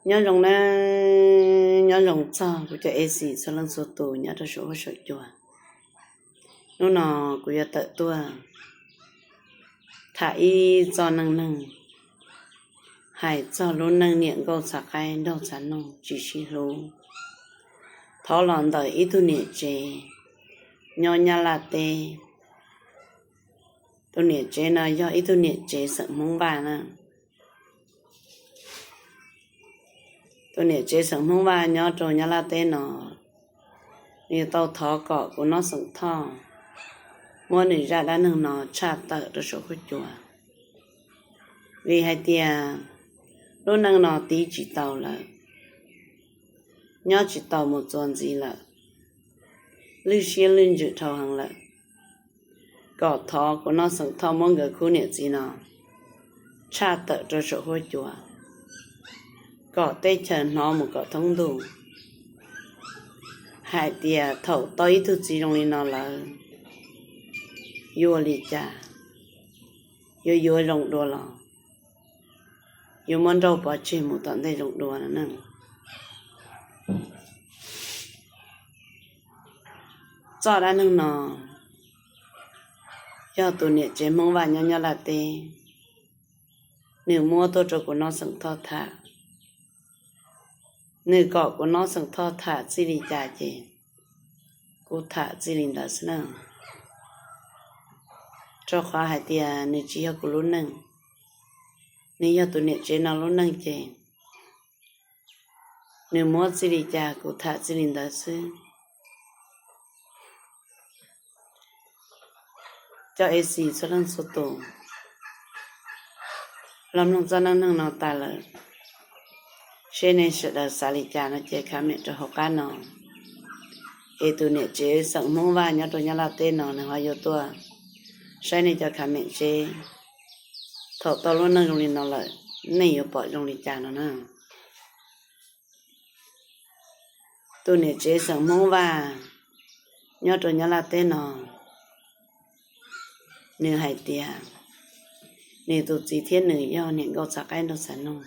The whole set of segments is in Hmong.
Nyob zoo nawb, nyob zoo txog kuv cov A C txhua leej txhua tus nyob rau saum huab saum cua. Hnub no kuv yuav tawm tuaj tham ib txoj neej neeg, hais txog lub neej niam nkauj txhav qaib nraug txhav noog tsis sib hlub. Thov los ntawm ib tug niam tsev nyob Nyab Laj teb. Tus niam tsev no yog ib tug niam tsev xeem Hmoob Vaj na. Tus niam tsev xeem Hmoob Vaj nyob rau Nyab Laj teb no, nws tau thov kom kuv Nob Xeem Thoj muab nws zaj dab neeg no tshaj tawm rau saum huab cua, vim hais tias lub neej no tiv tsis tau lawm, nyob tsis tau mus txuas ntxiv lawm, lwj siab lwj ntsws dhau heev lawm. Kom thov kuv Nob Xeem Thoj muab nkawd khub niam txiv no tshaj tawm rau saum huab cua, kom teb chaws hnov mus kom thoob ntuj hais tias thaum tau ib tug txiv zoo li no lawm, yuav ua li cas, yuav yuav zoo dua los yuav muab nrauj pov tseg mus tom ntej zoo dua no ne. Txoj dab neeg no yog tus niam tsev Hmoob Vaj nyob Nyab Laj teb, nws muab tuaj rau kuv Nob Xeem Thoj tham. Nws kom kuv Nob Xeem Thoj tham txij li cas ces kuv tham txij li ntawd xwb na. Rau qhov hais tias nws tsis yog kuv lub neej, nws yog tus niam tsev no lub neej ces nws muab txij li cas kuv tham txij li ntawd xwb. Cov A C txhua leej txhua tus, los mloog txoj neej neeg no tas lawm, seb nej sawv daws xav li cas no ces comment rau hauv qab no, es tus niam tsev xeem Hmoob Vaj nyob rau Nyab Laj teb no nws ho yuav tuaj saib nej cov comment seb thaum tau lub neej zoo li no lawm, nej yuav pom zoo li cas no na. Tus niam tsev xeem Hmoob Vaj nyob rau Nyab Laj teb no, nws hais tias nws tus txiv thiab nws yog niam nkauj txhav qaib nraug txhav noog,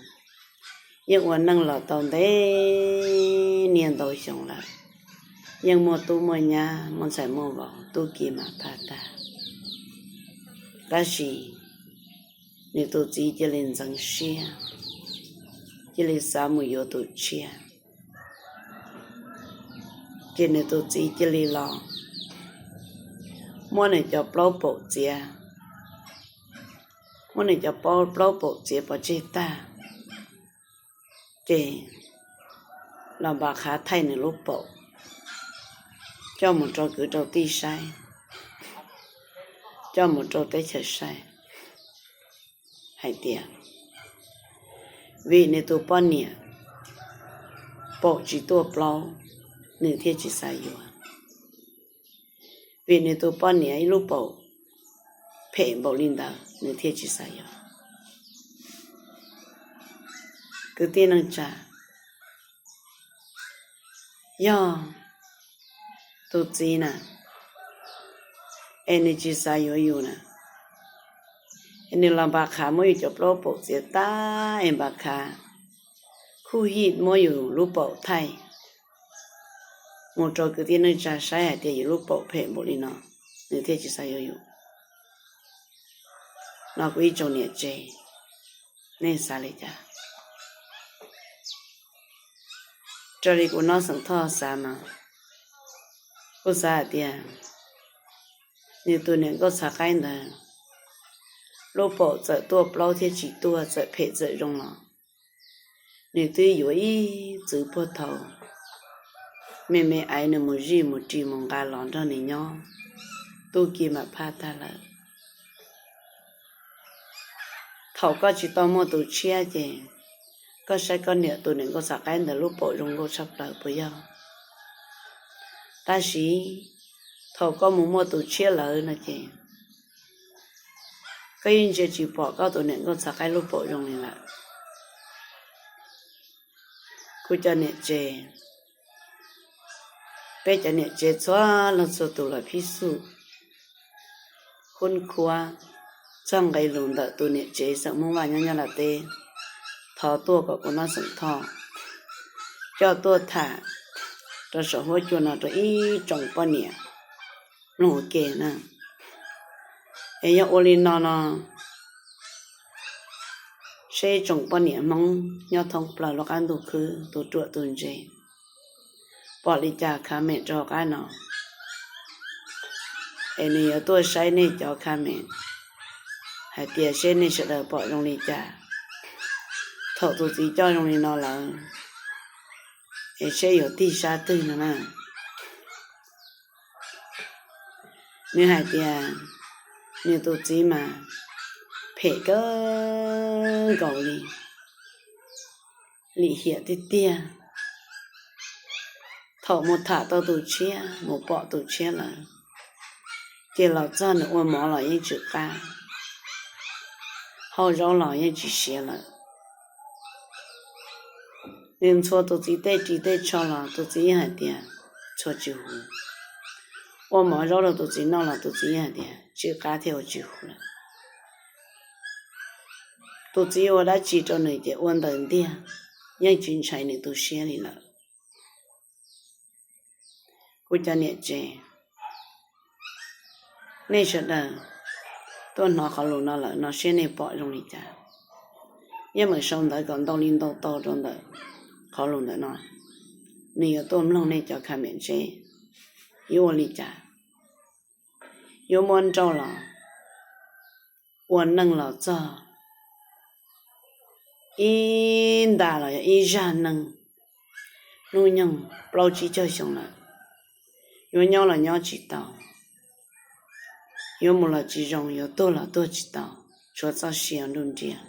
yeej ua neej los tau ntev niaj ntau xyoo lawm, yeej muaj tub muaj nyab muaj ntxhais muaj vauv tub ki mam phaj tag. Tab sis nws tus txiv cia li ntxeev siab, cia li xav mus yuav tus tshiab, ces nws tus txiv cia li los muab nws cov plaub paum txiav, muab nws cov plaub paum txiav pov tseg tag, ces los npaj qhav thaij nws lub paum coj mus rau kwv rau tij saib, coj mus rau teb chaws saib hais tias vim nws tus poj niam paum tsis tuaj plaub, nws thiaj tsis xav yuav. Vim nws tus poj niam ib lub paum phem npaum li ntawd nws thiaj tsis xav yuav. Kwv tij neej tsa, yog tus txiv na, es nws tsis xav yuav yus na, es nws los npaj qhav muab yus cov plaub paum txiav tag es npaj qhav khuj hij muab yus lub paum thaij mus rau kwv tij neej tsa saib hais tias yus lub paum phem npaum li no, nws thiaj tsis xav yuav yus. No kuv ib tsoom niam tsev, nej xav li cas? Raws li kuv Nob Xeem Thoj xav mas, kuv xav hais tias nws tus niam nkauj txhav qaib ntawd lub paum txawm tuaj plaub thiab tsis tuaj, txawm phem txawm zoo los nws twb yuav ib txwv puag thaum me me aiv nws mus zij mus ris mus nqa los nrog nws nyob, tub ki mam phaj tag lawm. Thaum koj tsis tau muaj tus tshiab ces koj saib koj niam tus niam nkauj txhav qaib ntawd lub paum zoo nkauj tshaj plaws puas yog? Tab sis thaum koj mus muaj tus tshiab lawm no ces koj yeej ntsia tsis pom koj tus niam nkauj txhav qaib lub paum zoo li lawm. Kuv cov niam tsev, peb cov niam tsev txhua leej txhua tus los phib xub khub khuab txog nqe lus ntawm tus niam tsev xeem Hmoob Vaj nyob Nyab Laj teb thov tuaj kom kuv Nob Xeem Thoj coj tuaj tham rau saum huab cua no rau ib tsoom poj niam mloog ua ke na. Es yog ua li no no, seb ib tsoom poj niam Hmoob nyob thoob plaws lub qab ntuj khwb tus ruam tus ntse pom li cas comment rau hauv qab no, es nws yuav tuaj saib nej cov comment hais tias seb nej sawv daws pom zoo li cas. Thaum tus txiv coj zoo li no lawm, es seb yuav tig sab twg no na. Nws hais tias nws tus txiv mas phem kawg nkaus li, lim hiam tiag tiag. Thaum mus tham tau tus tshiab, mus pom tus tshiab lawm, ces los txog nws ua mov los yeej tsis qab, hau zaub los yeej tsis siav lawm. Nws ntxhua tus txiv tej ris tej tsho los tus txiv yeej hais tias txhua tsis huv. Ua mov zaub rau tus txiv noj los tus txiv yeej hais tias tsis qab thiab ua tsis huv lawm. Tus txiv ua dab tsi rau nws ces ua ntawd ntiag, yeej tsis ntshai nws tu siab li lawm. Kuv cov niam tsev, nej sawv daws tuaj hnov qhov lus no lawm no seb nej pom zoo li cas. Yeej meem sau ntawv kom ntau li ntau tau rau ntawm qhov lus ntawm no, nws yuav tuaj mloog nej cov comment seb yuav ua li cas. Yuav muab nrauj los ua neej los txog ib nta los yog ib zaj neej, hnub nyoog plaub tsib caug xyoo lawm, yuav nyob los nyob tsis tau, yuav mus los tsis zoo, yuav tuag los tuag tsis tau, tshuav txoj sia nruj nriab,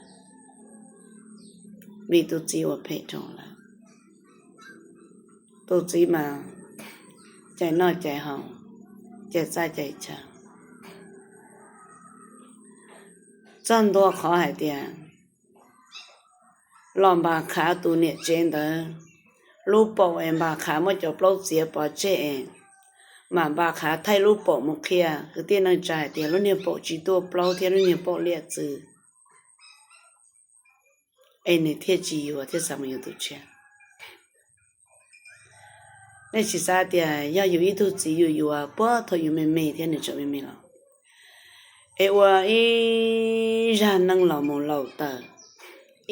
vim tus txiv ua phem rau lawm. Tus txiv mas cais noj cais haus, cais txaj cais chaw. Txog ntua qhov hais tias los npas khav tus niam tsev ntawd lub paum es npas khav muab cov plaub txiav pov tseg es mam npas khav thaij lub paum mus qhia kwv tij neej tsa hais tias lub niag paum tsis tuaj plaub thiab lub niag paum liam txwv, es nws thiaj tsis yuav thiab xav mus yuav tus tshiab. Nej tsis xav tias yog yus ib tug txiv yus yuav puag thaum yus me me thiab nws tseem me me los, es ua ib zaj neej los mus laus taws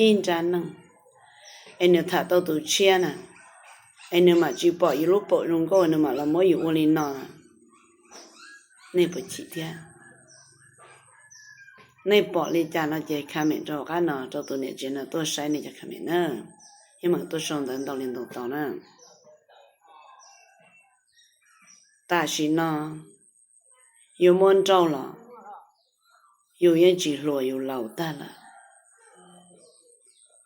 ib nrab neej, es nws tham tau tus tshiab na, es nws mam tsis pom yus lub paum zoo nkauj nws mam los muab yus ua li no na. Nej puas chim thiab? Nej pom li cas no ces comment rau hauv qab no rau tus niam tsev no tuaj saib nej cov comment na. Yeej meem tuaj sau ntawv ntau li ntau tau na. Tam sim no yus muab nrauj los yus yeej tsis hluas, yus laus tag lawm.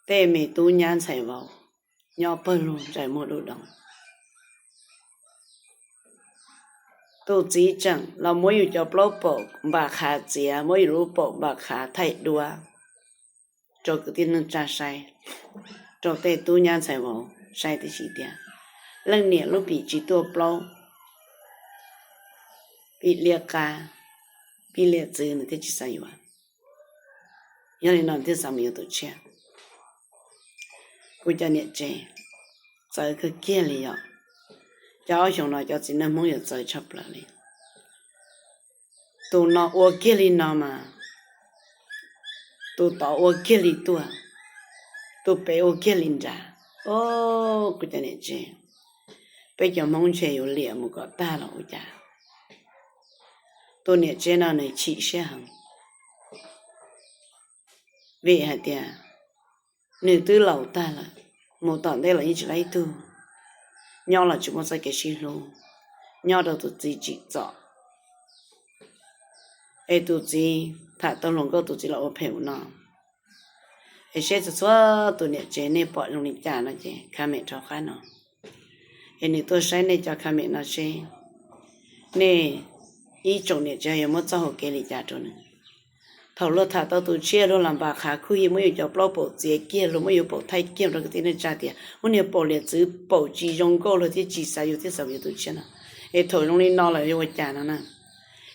Tej me tub nyab ntxhais vauv nyob pawg lug ntsais muag dub doog. Tus txiv tseem los muab yus cov plaub paum npam qhav txiav, muab yus lub paum npam qhav thaij duab rau kwv tij neej tsa saib, rau tej tub nyab ntxhais vauv saib tib si tias leej niam lub pim tsis tuaj plaub, pim liab qab, pim liam txwv nws thiaj tsis xav yuav. Yog li no nws thiaj xav mus yuav tus tshiab. Kuv cov niam tsev, txawv kawg kiag li yom. Cov ob xyoos no cov txiv neej Hmoob yuav txawv tshaj plaws li. Tus no ua kiag li no mas tus tod ua kiag li tuaj, tus pem ua kiag li nrad. Kuv cov niam tsev, peb cov Hmoob ntshe yuav liam mus kom tag los ua cas. Tus niam tsev no nws chim siab heev, vim hais tias nws twb laus tag lawm, mus tom ntej los yeej tsis laib tug, nyob los tsis muaj txoj kev sib hlub, nyob rau tus txiv tsim txom. Es tus txiv tham tau hluas nkauj, tus txiv los ua phem ua no. Es seb txhua txhua tus niam tsev nej pom zoo li cas no ces comment rau qab no, es nws tuaj saib nej cov comment no seb nej ib tsoom niam tsev yuav muab txoj hau kev li cas rau nws. Thaum luag tham tau tus tshiab luag los npam qhav khuj yi muab yus cov plaub paum txiav kiag, luag muab yus paum thaij kiag rau kwv tij neej tsa tias muab niag paum liam txwv, paum tsis zoo nkauj, luag thiaj tsis xav yuav thiaj xav yuav tus tshiab no. Es thaum zoo li no lawm yuav ua cas no na?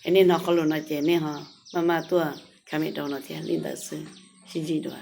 Es nej hnov qhov lus no ces nej ho maj maj tuaj comment rau no thiab li ntawd xwb, sib ntsib dua.